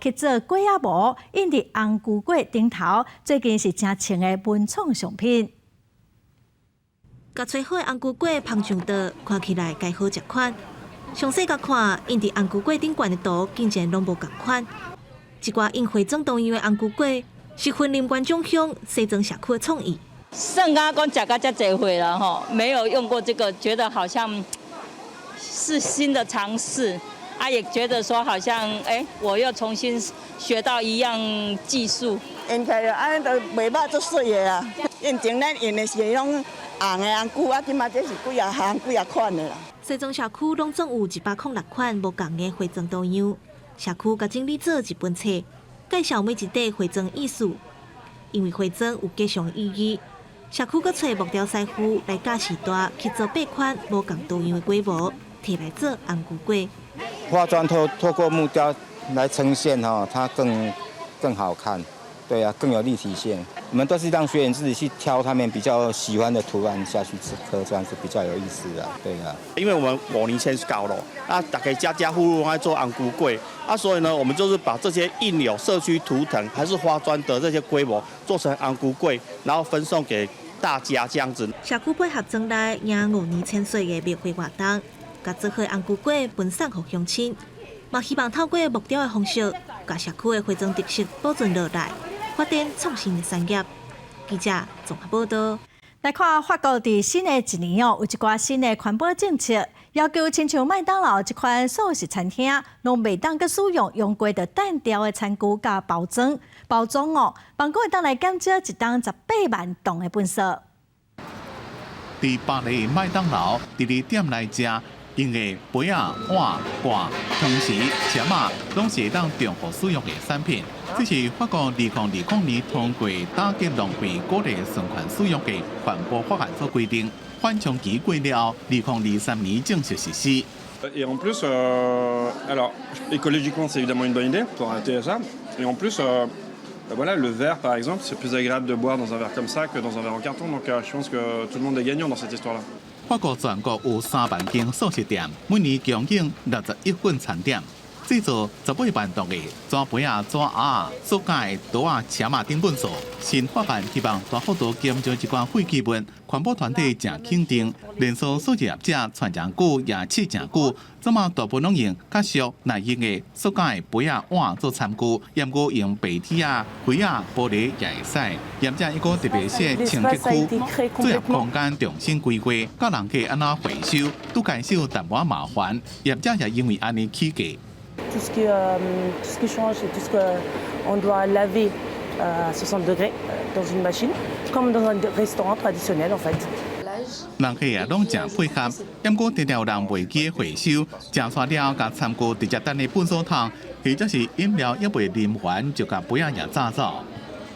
去做粿仔模，印佇紅龜粿頂頭。最近是誠穿的文創商品。共炊好的紅龜粿捧上桌，看起來該好食款。詳細共看，印佇紅龜粿頂懸的圖，竟然攏無仝款。這寡印花妝圖樣的紅龜粿，是雲林員松鄉西莊社區的創意。算敢講食甲遮濟歲啦吼，沒有用過這個，覺得好像是新的嘗試，啊，也覺得說好像，欸，我又重新學到一樣技術。用起來按呢就袂歹，足媠的啦。以前咱用的是彼種紅的紅龜啊，這馬這是幾仔項幾仔款的啦。西莊社區攏總有106款無仝的花妝圖樣，社區共整理做一本冊，介紹每一塊花妝意思。因為花妝有吉祥意義，社區閣揣木雕師傅來教序大去做八款無仝圖樣的粿模，提來做紅龜粿。化妝透過木雕來呈現，哈，它更好看，對啊，更有立體性。我們都是讓學員自己去挑他們比較喜歡的圖案下去刻，這樣子比較有意思啊，對啊。因為我們5年前搞了，啊，大家家家戶戶攏愛做紅龜粿，啊，所以呢，我們就是把這些印有社區圖騰還是花磚的這些規模做成紅龜粿，然後分送給大家這樣子。社區配合莊內迎5年千歲的廟會活動，共做好紅龜粿分送予鄉親，嘛希望透過木雕的方式，共社區的花妝特色保存落來，發展創新的產業。記者綜合報道。來看法國佇新的一年哦，有一寡新的環保政策，要求親像麥當勞這款素食餐廳，攏袂當閣使用用過就擲掉的餐具佮包裝哦，放講會當來減少一冬18萬噸的垃圾。佇巴黎麥當勞佇咧店內食，用的杯仔、碗、蓋、湯匙、鉗仔，攏是會當重複使用的產品。這是法國2020年通過打擊浪費、鼓勵循環使用的環保法案所規定。緩衝期過了後，2023年正式實施。 Et en plus, alors écologiquement c'est évidemment une bonne idée pour arrêter ça. Et en plus, voilà, le verre par exemple, c'est plus agréable de boire dans un verre comme ça que dans un verre en carton. Donc je pense que tout le monde est gagnant dans cette histoire-là. 法國全國有3萬間速食店，每年供應60億份餐點，製造18萬噸的紙杯仔、紙盒、塑膠刀仔、鉗仔等垃圾。新法案希望大幅度減少這款廢棄物，環保團體誠肯定。連鎖速食業者傳誠久也試誠久，這馬大部分攏用較俗耐用的塑膠杯仔碗做餐具，毋過用白鐵仔、玻仔、玻璃也會使。業者抑閣特別設清潔區，作業空間重新規劃，教人客按怎回收，拄減少淡薄仔麻煩。業者也因為按呢起價。 Tout ce qui change, c'est tout ce qu'on doit laver à 60 degrés dans une machine, comme dans un restaurant traditionnel en fait. 人客也攏誠配合，毋過常常有人袂記回收，食煞了共餐具直接擲佇糞掃桶，或者是飲料猶未啉完就共杯仔也紮走。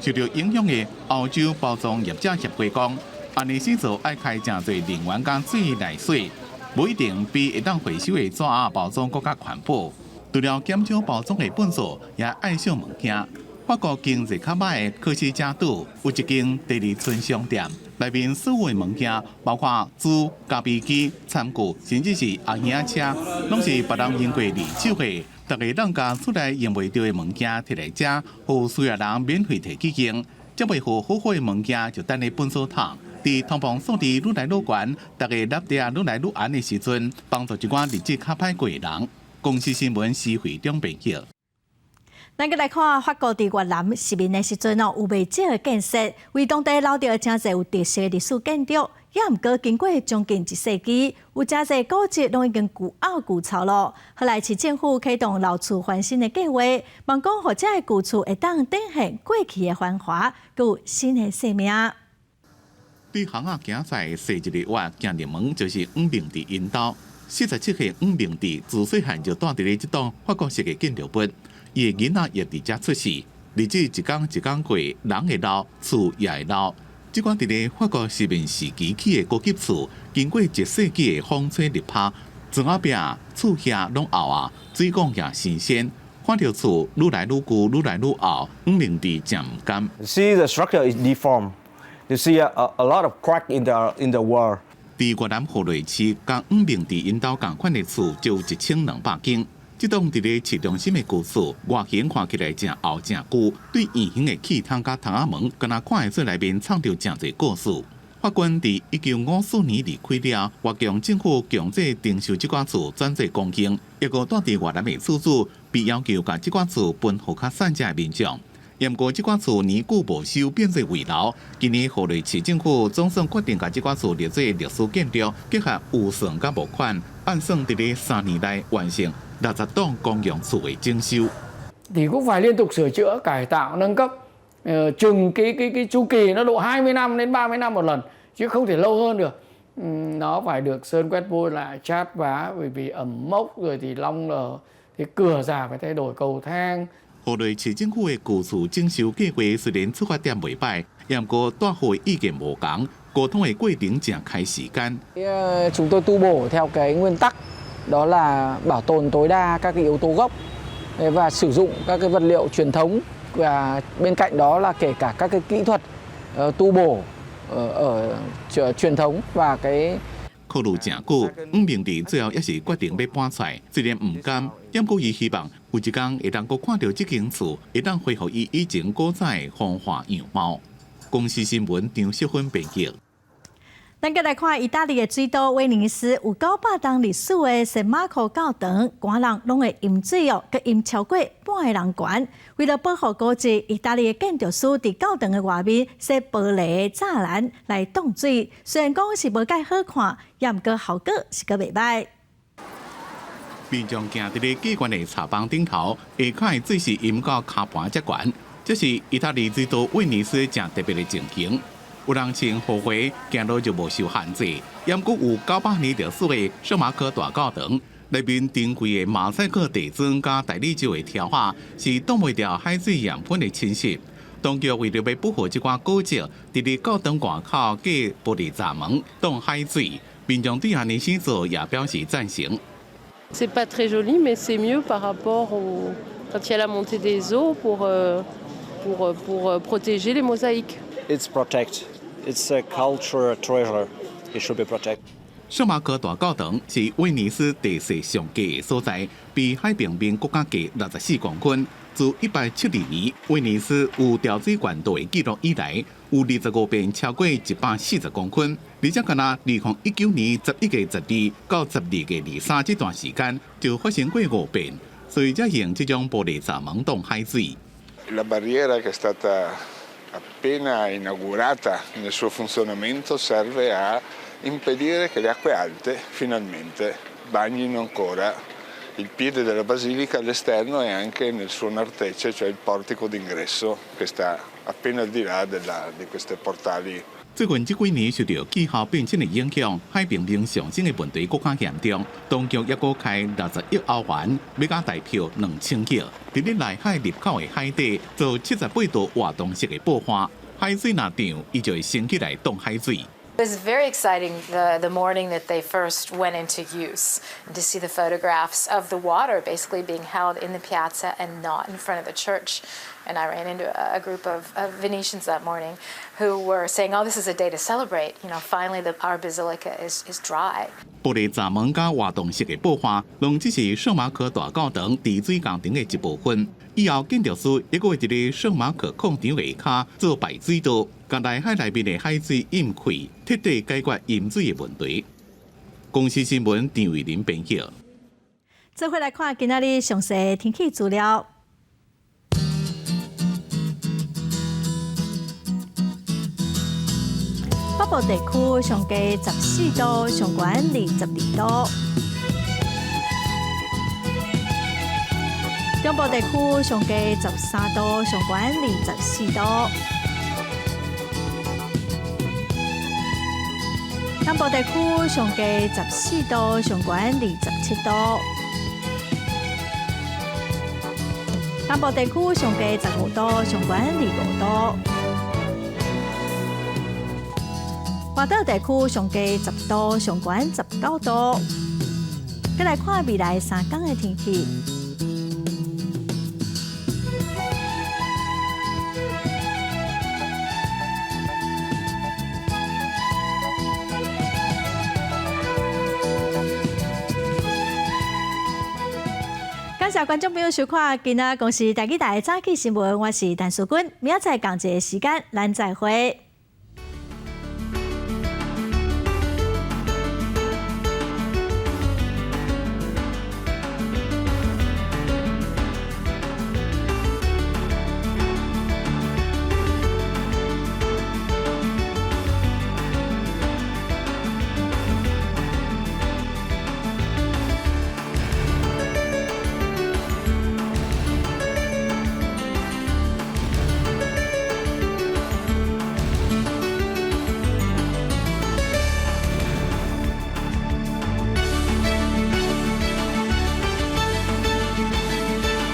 受著影響的歐洲包裝業者協會講，按呢式做愛開誠濟能源佮水來洗，無一定比會當回收的紙仔包裝閣較環保。除了減少包裝的垃圾，也愛惜物件。法國經濟較䆀的科西嘉島有一間第二春商店，內面所有的物件，包括豬、咖啡機、餐具，甚至是紅嬰仔車，攏是別人用過二手的。逐家攏共厝內用袂著的物件提來遮，予需要人免費提去用。這袂予好好的物件就擲佇糞掃桶。佇通膨數字愈來愈懸，逐家納袋愈來愈絚的時陣，幫助一寡日子較歹過的人。公視新聞施惠中編輯。咱閣來看法國佇越南殖民的時陣哦，有袂少的建設，為當地留著誠濟有特色的歷史建築。也毋過經過將近一世紀，有誠濟古蹟攏已經舊漚舊臭咯。後來市政府啟動老厝翻新的計劃，望講予這个舊厝會當展現過去的繁華，閣有新的生命。對巷仔行出來踅一个彎，行入門就是黃明治𪜶兜。47歲黃明治自細漢就蹛佇咧這棟法國式的建築物，伊的囡仔也佇遮出世，日子一工一工過，人會老，厝也會老。這款佇咧法國殖民時期起的高級厝，經過一世紀的風吹日曬，磚仔壁、厝瓦攏漚啊，水管也新鮮。看著厝愈來愈舊，愈來愈漚，黃明治誠毋甘。 See the structure is deformed. You see a lot of crack in the wall. 佇越南河內市，佮黃明治𪜶兜仝款的厝就有1200間。這棟佇咧市中心的舊厝，外形看起來誠漚誠舊，對圓形的氣窗佮窗仔門，敢若看會出內面藏著誠濟故事。法軍佇1954年離開了，越共政府強制徵收這寡厝轉做公用，抑閣蹛佇越南的厝主被要求共這寡厝分予較散隻的民眾。毋過這寡厝年久無修，變做危樓。今年河內市政府總算決定共這寡厝列做歷史建築，結合預算佮募款，按算佇咧3年內完成60棟公用厝的整修。 Thì cũng phải liên tục sửa chữa, cải tạo, nâng cấp chừng cái chu kỳ nó độ 20 năm đến 30 năm một lần chứ không thể lâu hơn được. Nó phải được sơn quét vôi lại, trát vá bởi vì ẩm mốc rồi thì long lở thì cửa già phải thay đổi, cầu thang. 河內市政府的舊厝整修計劃雖然出發點袂䆀，毋過大戶意見無仝，溝通的過程誠開時間。 Chúng tôi tu bổ theo cái nguyên tắc đó là bảo tồn tối đa các cái yếu tố gốc và sử dụng các cái vật liệu truyền thống và bên cạnh đó là kể cả các cái kỹ thuật tu bổ ở truyền thống và cái 考慮誠久，黃明治最後抑是決定欲搬出來。雖然毋甘，毋過伊希望有一工會當閣看著這間厝，會當恢復伊以前古早的風華樣貌。公視新聞張淑芬編輯。咱閣來看意大利的水都威尼斯，有900冬歷史的聖馬可教堂，寒人攏會淹水哦，閣淹超過半个人懸。為了保護古蹟，意大利的建築師佇教堂的外面設玻璃的柵欄來擋水。雖然講是無蓋好看，也毋過效果是閣袂䆀。民眾行佇咧高懸的柴房頂頭，下跤的水是淹到跤盤遮懸，這是意大利水都威尼斯誠特別的情形。有人穿豪華行路就無受限制。猶閣有900年歷史的聖馬可大教堂，內面珍貴的馬賽克地磚佮大理石的雕畫，是擋袂牢海水鹽分的侵蝕。當局為著欲保護這寡古蹟，佇咧教堂外口蓋玻璃閘門擋海水。民眾對按呢生做也表示贊成。 C'est pas très joli, mais c'est mieux par rapport au quand il y a la montée des eaux pour protéger les mosaïques. It's protect. It's a cultural treasure. It should be protected. 聖馬可大教堂是威尼斯地勢上高的所在，比海平面閣較低64公分。自1872年威尼斯有調水管道的記錄以來，有25遍超過140公分。而且，干焦2019年11月12到12月23這段時間，就發生過五遍，所以才用這種玻璃閘門擋海水。 La barriera che è stata appena inaugurata nel suo funzionamento serve a impedire che le acque alte finalmente bagnino ancora il piede della basilica all'esterno e anche nel suo nartece, cioè il portico d'ingresso che sta appena al di là di questi portali. 最近這幾年受著氣候變遷的影響，海平面上升的問題閣較嚴重。當局猶閣開60億歐元，欲共台票2000億，佇咧內海入口的海底做78道活動式的布花，海水若漲，伊就會升起來擋海水。 It was very exciting the morning that they first went into use, and to see the photographs of the water basically being held in the piazza and not in front of the church. And I ran into a group of Venetians that morning who were saying, "Oh, this is a day to celebrate. Finally our basilica is dry." 玻璃閘門佮活動式的布花，攏只是聖馬可大教堂治水工程的一部分。以後建築師猶閣會佇咧聖馬可廣場下跤做排水道，共內海內面的海水引開，徹底解決淹水的問題。公視新聞張慧玲編輯。做伙來看今仔日詳細天氣資料。北部地區上低14度，上懸22度。中部地區上低13度，上懸24度。南部地區上低14度，上懸27度。南部地區上低15度，上懸25度。外島地區上低10度，上懸19度。再來看未來3工的天氣。感謝觀眾朋友收看今仔公視台語台的早起新聞，我是陳淑君，明仔載仝一个時間，咱再會。